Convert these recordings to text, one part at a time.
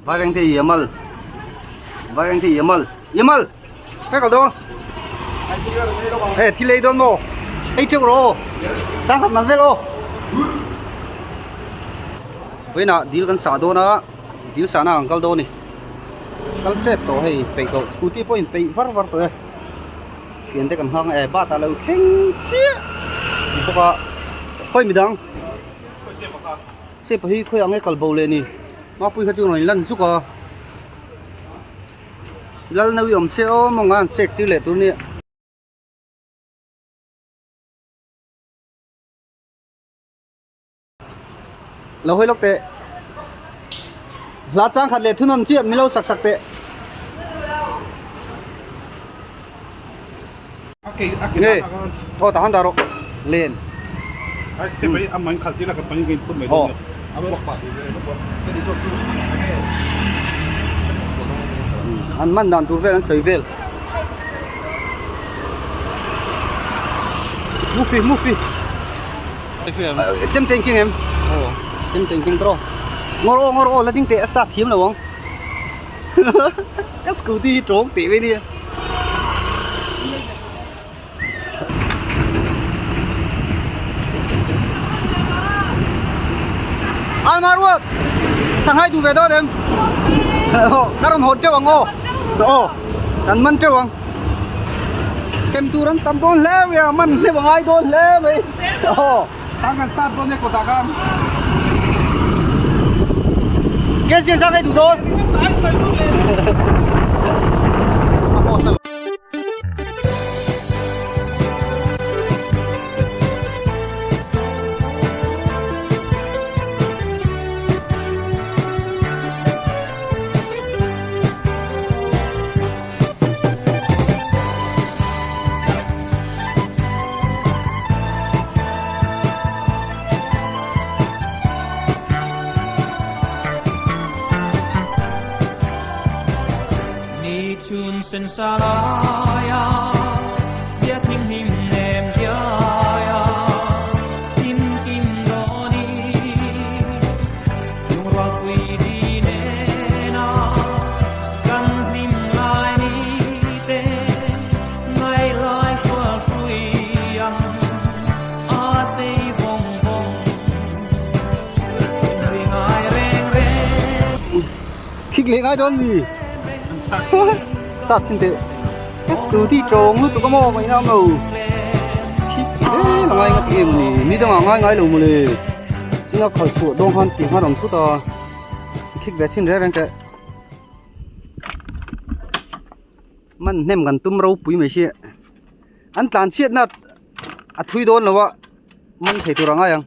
Vairengte Yamal Vairengte Yamal Yamal Hei kal dawn Hei thil ei dawn maw Hei teuh rawh aw Sangkhat man vel aw Vawiinah dil kan sah dawn a dil sahna ang kal dawn a ni kal tep tawh hei peih tawh scooty pawh in peih var var tawh e thian te kan nghak a e bat ah lo thleng chiah bawk a khawi midang sepa hi khawi ang nge kal bo leh ni mapui kha chu rawn in lan zuk a lal nawi awm se aw maw ngan sek tir leh tur nia. Lo hawi lawk teh. Hla chang khat leh thunawn chiah min lo sak sak teh. Nge aw tah han dah rawh len. Aw. An man dan tur vel an sawi vel. Mufi mufi. Chem teng king em chem teng king tro ngor o ngor o la ding te a start thiam lo ang ka scooty hi tawng teh mai nia Alma ruat Shanghai du ve dawn em ka rawn hawn teuh ang aw aw kan man teuh ang sem tur an tam dawn hle mai a man hnem a ngai dawn hle mai aw Tang kan sat dawn e kawtah khan. Ke siang sang ei duh dawn. Khik leh ngai dawn mi start thin teh scooty tawng lutuk a maw ngaihna awm lo khik zel a ngai ngat em ni mi dangah ngai ngai lo mawle chunga khalh chhuah dawn khan ti hman awm thut a khik ve thin reng reng teh. Man hnem kan tum ropui mai sia an tlan chhiat na a thui dawn lo a man thei tur a ngai ang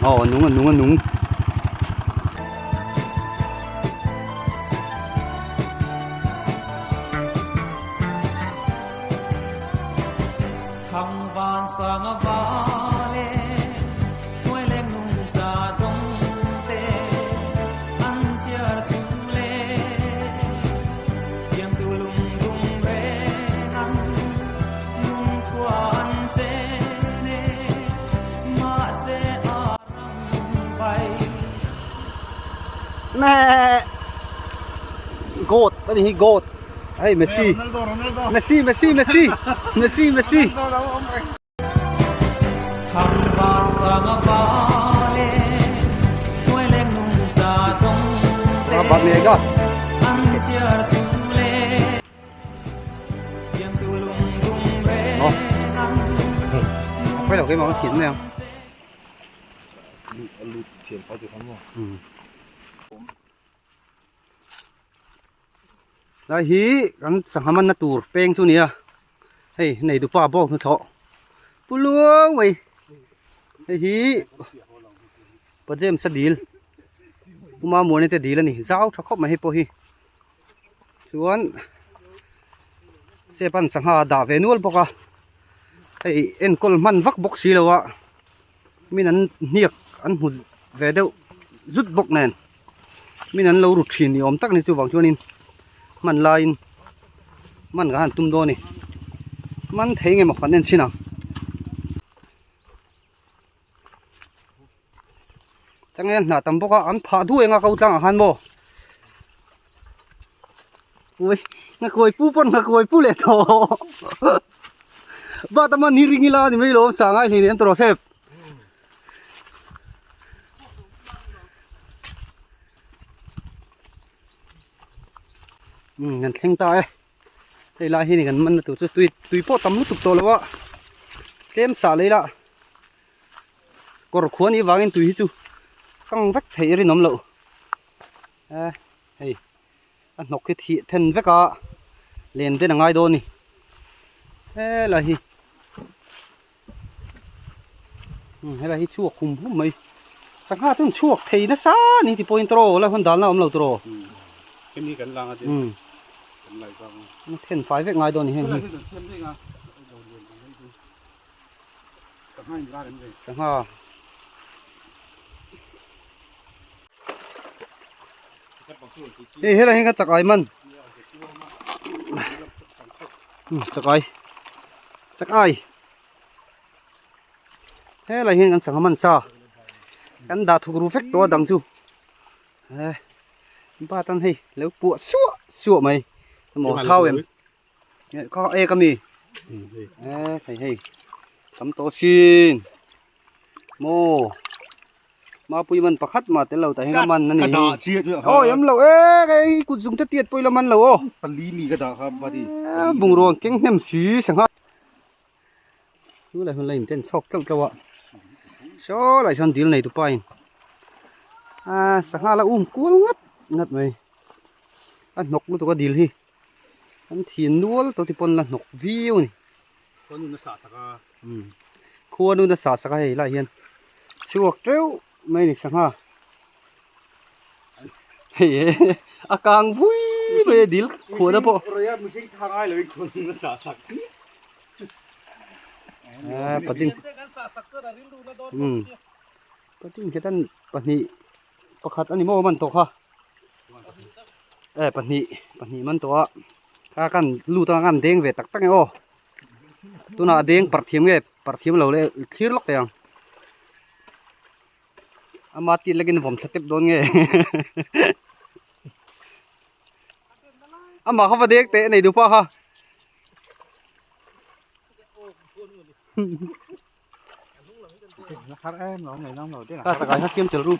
aw a nung a nung a nung. Meh Goat ani hi goat hei Messi Messi Messi Messi Messi Messi Quay đầu cái món thịt này không? Lai hi kan sangha manna tur peng chu nia hei nei dupa bawk hnathawh pu luau mai hei hi pa James a dil pu Mamuani te dil a ni zau tha khawp mai hei pawh hi chuan step an sangha a dah ve nual bawk a hei enkawl hman vak bawk si lo a min an hniak an hmu ve deuh zut bawk nen min an lo ru thin ni awm tak ni chuvang chuanin hman laiin man ka han tum dawn a ni man thei nge maw kan en chhin ang. Changel hnah tam bawk a an phah duai anga ko tlangah khan maw ui nghakuai pu pawn nghakuai pu leh tawh bat a man hi ring ila ni mai lawm sa ngai hlei nem tawh hrep um kan thleng ta e hei lai hi ni kan man na tur chu tui tui pawh tam lutuk tawh lo a tlem sah leh ila. Kawr khuan i vangin tui hi chu kang vek theih a rinawm loh e hei a hnawk hi thih then vek a len den a ngai dawn a ni helai hi helai hi chhuak hum hum mai sangha chu an chhuak thei nasa a ni tih pawhin tawrh la hun dalna a awm lo tawrh then fai vek ngai dawn a ni heng hi. Sangha hei helai hian ka chakai man chakai chakai helai hian kan sangha man sa kan dah thuk ru vek tawh a dang chu e bat an hei lo puah suah suah mai emaw thau em. Kha ek ami e hei hei tam tawh sin maw mapui man pakhat mah tel lo tah hian a man a ni hi awi awm lo e hei kut zung te tiat pawh ila man lo aw pali mi ka dah kha bari bungrua ang keng hnem si sangha chu lai hun la in ten chhawk tlauh tlauh a saw lai sawn dil nei tu pa in a sangha la um kual ngat ngat mai a hnawk lutuk a dil hi. An thin nual tawh te pawn la hnawk viau a ni. Khuanun a sah sak a. Umm khuanun a sah sak a hei lai hian chhuak teuh mai a ni sangha. Hei e a kang vui mai a dil khuan a pawh. Rawih a mihring tha ngai lo in khuanun a sah sak. A patin umm patin khian pahnih pakhat a ni maw man tawh kha. E pahnih pahnih man tawh a kha kan lut a kan deng ve tak tak e aw tunah a deng parh thiam nge parh thiam lo le thlir lawk thei ang ama tir lekin vawm thla tep dawn nge amah kha va deng teh nei duh pa kha. Ka chakai kha siam tel ru.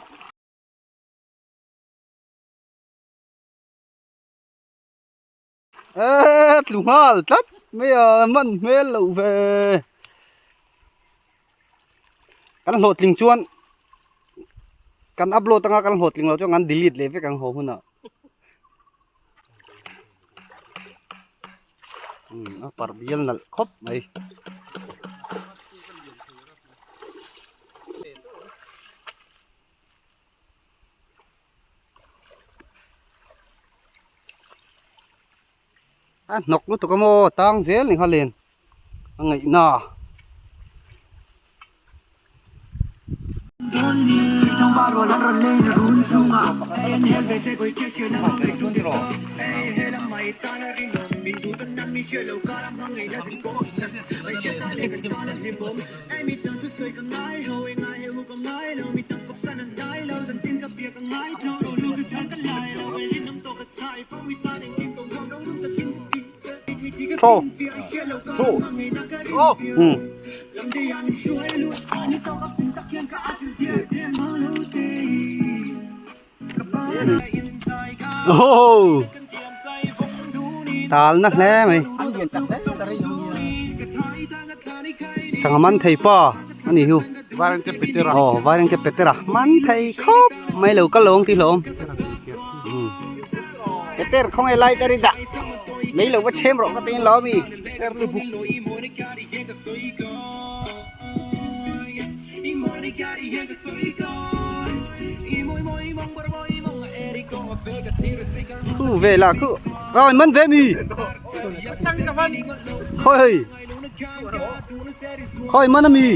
Eee tlu nghal tlat mai a man hmel loh ve kan hlawhtling chuan kan upload anga kan hlawhtling loh chuan kan delete leh vek ang haw hunah a parh bial nalh khawp mai. A hnawk lutuk a maw tang zel ni kha len a ngaihna. Tho. Tho. Hmm. Oh. Tal na hle mai. Sangha man thei pa ani hu. Vairengte Petera. Oh, Vairengte Petera. Man thei khawp mai lo ka lawng ti hlawm. Peter khawng e lai ta ri dah. Nei lo va chhem rawh ka tin lo mi. Peter lu buk. Khu ve la khu. Rồi man ve mi. Khoi. Khoi man ami.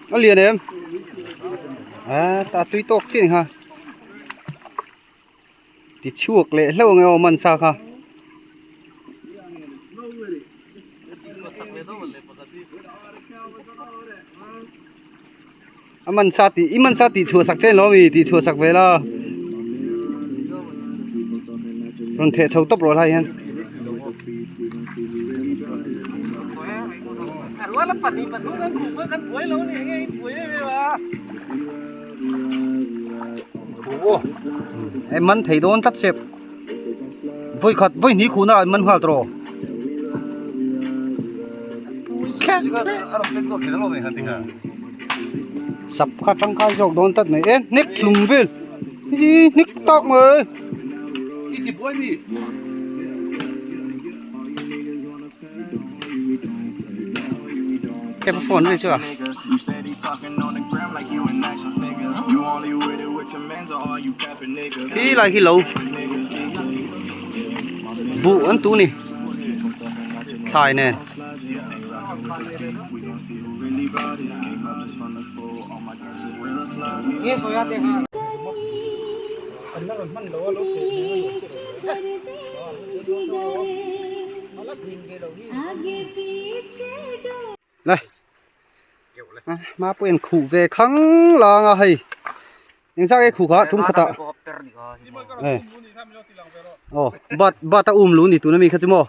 A lian em? A ta tui tawk chiah ni kha. Ti chhuak leh hlauh ang e aw man sa kha. A man sa tih i man sa tih chhuah sak che lo mi tih chhuah sak ve la. Rawn theh chho tawp rawh lai hian. Em man thei dawn tlat sep vawi khat vawi hnih khuhna ah man nghal tawh sap kha tangkai zawk dawn tlat mai e hnek hlum vel hi hnek tak mai. Phone ri chu a. Khi lai khi lo buh an tu ni thlai nen. Đây. Ma pawh in khuh ve khang lang a hei eng zat nge khuh kha tum khat ah aw bat bat a um lu ni tuna mi kha chu maw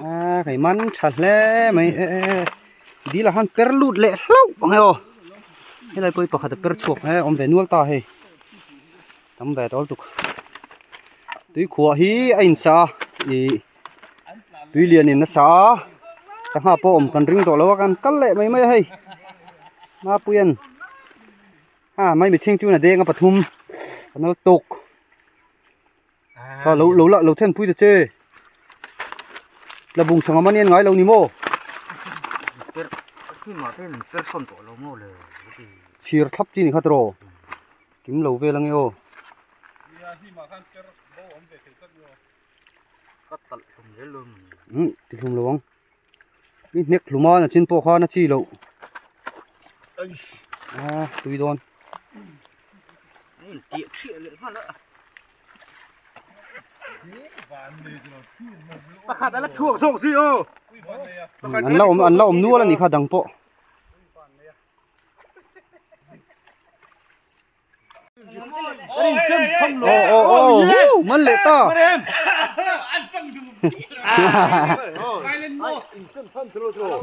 a kei man tha hle mai e e e dil ah khan per lut leh hlauh ang e aw helai pawh hi pakhat a per chhuak e awm ve nual ta hei tam ve tawl tuk tui khuah hi a in sa a ih tui lian in a sa a sangha pawh awm kan ring tawh lo a kan kal leh mai mai a hei Mapuia'n a mai mihring chuan a deng a pathum an la tawk a lo lo la lo then pui ta che tlabung sangha man hian ngai lo ni maw chhir thlap chi ni kha tiraw kim lo vel ange aw. Ti hlum lo ang i hnek hlum a nachin pawh khan a chi loh a tui dawn Pakhat a la chhuak zawk zui aw. An la awm an la awm nual a nih kha dang pawh. Man leh ta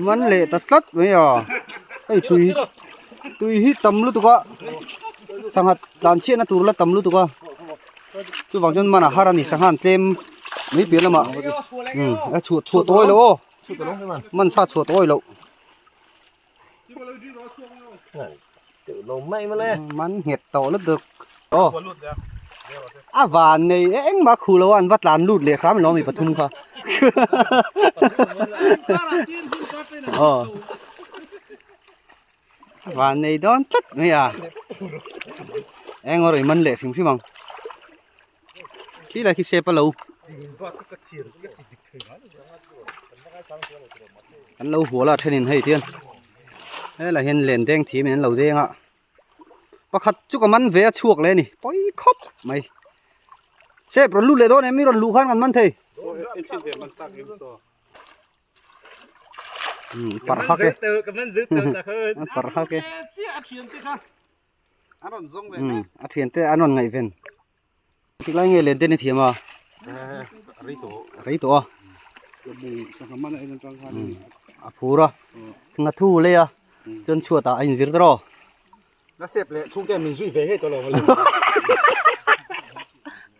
man leh ta tlat mai a hei tui tui hi tam lutuk a sangha tlan chhiatna tur la tam lutuk a chuvang chuan man a har a ni sangha an tlem mai piah lamah a chhuah chhuah tawh awih loh aw man sa chhuah tawh awih loh. Man nghet tawh lutuk aw a van nei engmah khuh lo a an va tlan lut leh hram lo mi pathum kha aw a van nei dawn tlat mai a eng erawh i man leh hrim hrim ang khi lai khi sep a lo. An lo hual a thenin hei tian helai hian len deng thiam in an lo deng a pakhat chu ka man ve a chhuak leh a ni pawi khawp mai sep rawn lut leh dawn em mi rawn luh khan kan man thei parh hak e parh hak e a thiante an rawn ngaihven. Tiklai nge len ten i thiam a? Rei tawh. Rei tawh a. A phur a. Nga thu lei a. Chuan chhuat ah a inzir ta rawh. Na sep leh chhungte min zui ve ngei tawh lo.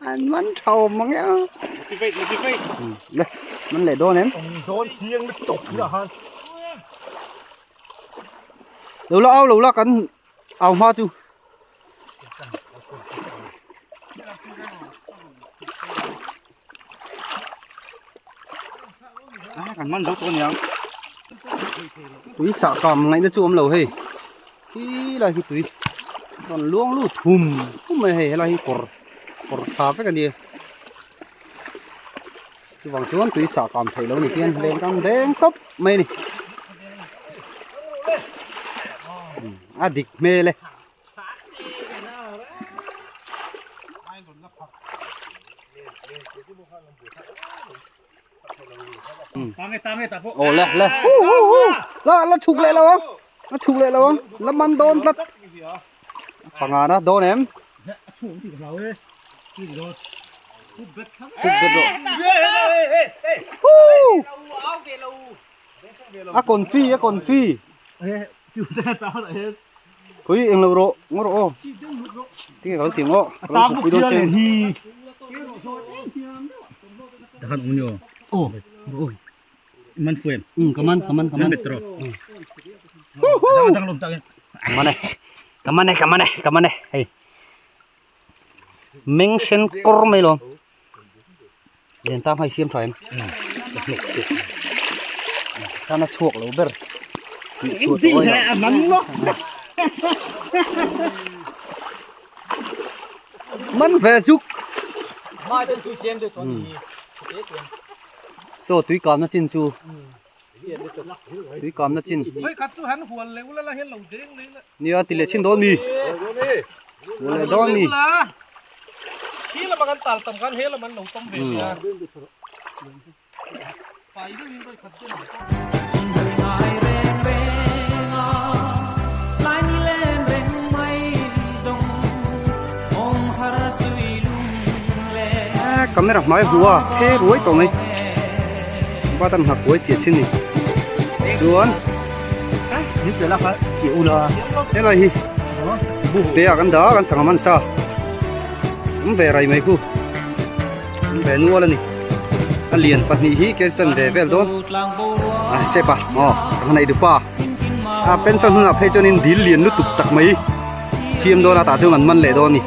An man tha awm mang e a. Motivate, motivate. Le, man leh dawn em? Dawn chiang lutuk tunah khan. Lo la au lo la kan au hma chu. Tui sah kam ngaihna chu awm lo hei. Khi lai khi tui rawn luang lut hum hum mai a hei helai hi kawr kawr tha vek a nia chuvang chuan tui sah kam theih loh a ni hian leng kan deng tawp mai a ni a dik hmel e. Aw le le hu hu hu la la chhuk leh lo ang la chhuk leh lo ang la man dawn tlat panga na dawn em khuk bet rawh hu a confi a confi Khawi eng lo rawh ngaw rawh aw tinge ka lo ti ang aw ka lo pui dawn che aw aw um ka man ka man ka man ka man e ka man e ka man e ka man e hei meng sen kawr mai lo Lian tam hai siam tha em tan a chhuak lo ber tih chhuah tawh a man ve zuk chaw tui kamna chin chu tui kamna chin nia ti leh chin dawn mi hual leh dawn mi Camera hmai hua phe ruai tawh mai batan nghak huai chiah chin ni chuan helai hi buk te ah kan dah a kan sangha man sa awm ve rai mai khu awm ve nual a ni a lian pahnih hi ken ve vel dawn a step a aw sangha nei dupa a pension hunah phei chuanin dil lian lutuk tak mai siam dawn a tah chuan an man leh dawn a ni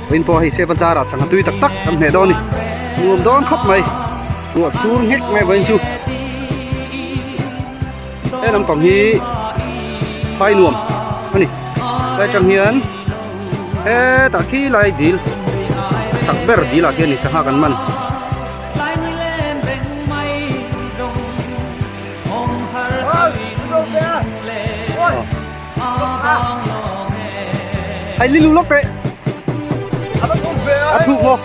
vawiin pawh hei step a zarah sangha tui tak tak kan hmeh dawn a ni nuam dawn khawp mai ruah sur nghek mai vawiin chu he lampang hi phai nuam a ni lai tang hian hetah khi lai dil chak ber dil ah khian ni sangha kan man. Hei lilu lawk teh a thuk maw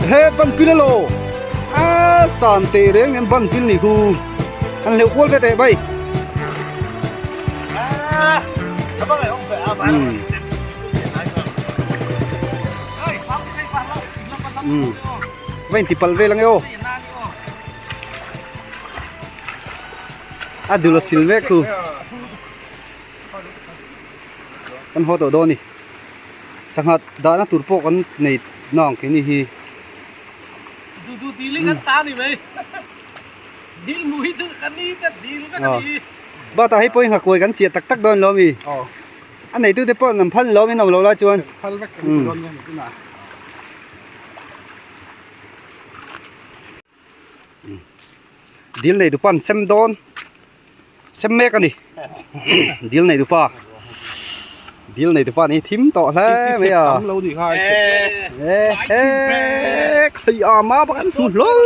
he ban pil alo a san te reng nen ban pil ni khu an hleuh kual ve teh bai um va in ti pal vel ange aw a dul a sil mek thu kan haw tawh dawn a ni sangha dahna tur pawh kan nei nang keini hi Bata hei pawhin nghakuai kan chiah tak tak dawn lo ami a neitute pawh an phal lo in awm lo lai chuan Dil nei dupa an sem dawn sem mek a ni dil nei dupa dil nei dupa ni thim tawh hle mai a e he khai a ma bak an hmu hlawl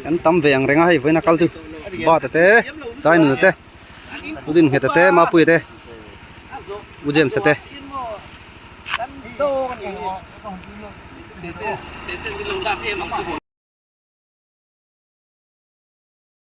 an tam ve ang reng a hei vawiin a kal chu bata te sainuna te. U Dinhngeta te, Mapuia te, U James-a te.